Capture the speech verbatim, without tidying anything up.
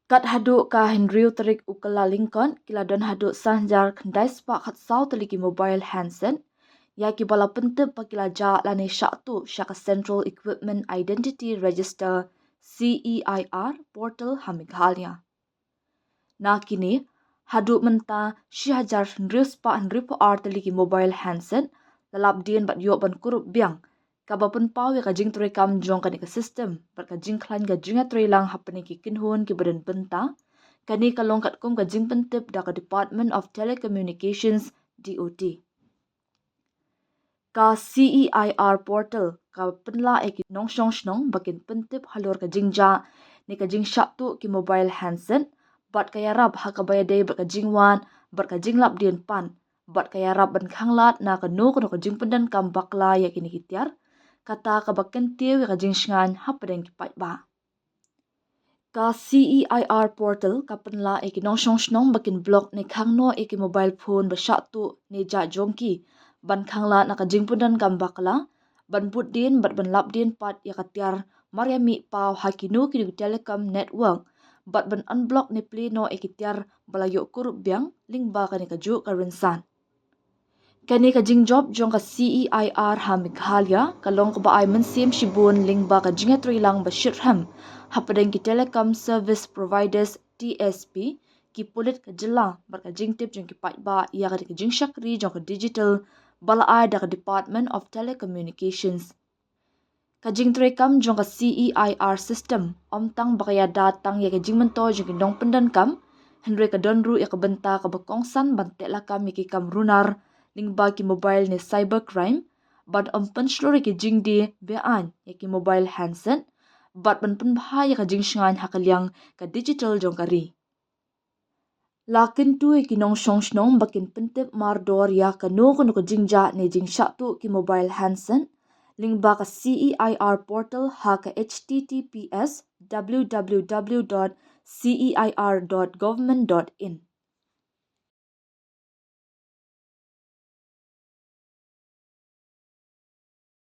Kat haduh ka hynriew tarik u Kyllalyngkot, ki la don haduh san hajar khyndai spah khatsaw tylli ki mobile handset ïa kiba la pyntip ba ki la jah lane shah tuh sha ka Central Equipment Identity Register, C E I R, portal ha Meghalaya. Na kine, haduh mynta shi hajar hynriew spah hynriewphew ar tylli ki mobile handset la lap dien bad ïoh ban kurup biang, kaba pynpaw ïa ka jingtrei kam jong kane ka system bad ka jingkhlaiñ ka jingïatreilang hapdeng ki kynhun kiba don bynta. Kane ka long katkum ka jingpyntip da ka Department of Telecommunications, D O T. Ka C E I R portal ka pynlah ïa ki nongshong shnong ba kin pyntip halor ka jingjah ne ka jingshah tuh ki mobile handset bad ka ïarap ha kaba ïadei bad ka jingwan bad ka jinglap dien pat bad ka ïarap ban khanglad na kano kano ka jingpyndonkam bakla ïa kine ki tiar, kata kaba kyntiew ïa ka jingshngaiñ hapdeng ki paidbah. Ka C E I R portal ka pynlah ïa ki nongshong shnong ba kin block ne khang noh ïa ki mobile phone ba shah tuh ne jah jong ki, ban khanglad na ka jingpyndonkam bakla, ban bud dien bad ban lap dien pat ïa ka tiar mar ïa mih paw ha kino kino ki telecom network, bad ban unblock ne plie noh ïa ki tiar ba la ïoh kurup biang lyngba kane kajuh ka rynsan. Kane ka jingjop jong ka C E I R ha Meghalaya ka long kaba ai mynsiem shibun lyngba ka jingïatreilang ba shitrhem hapdeng ki Telecom Service Providers, T S P, ki pulit ka jylla bad ka jingtip jong ki paidbah ïa ka jingshakri jong ka digital ba la ai da ka Department of Telecommunications. Ka jingtrei kam jong ka C E I R system ym tang ba ka ïada tang ïa ka jingmyntoi jong ki nongpyndonkam, hynrei ka don ruh ïa ka bynta kaba kongsan ban teh lakam ïa ki kam runar lyngba ki mobile ne cyber crime, ban ym pynshlur ïa ki jingdie be-aiñ ïa ki mobile handset, bad ban pynbha ïa ka jingshngaiñ ha ka liang ka digital jong ka ri. La kyntu ïa ki nongshong shnong ba kin pyntip mardor ïa kano kano ka jingjah ne jingshah tuh ki mobile handset lyngba ka C E I R portal ha ka H T T P S W W W dot C E I R dot government dot in.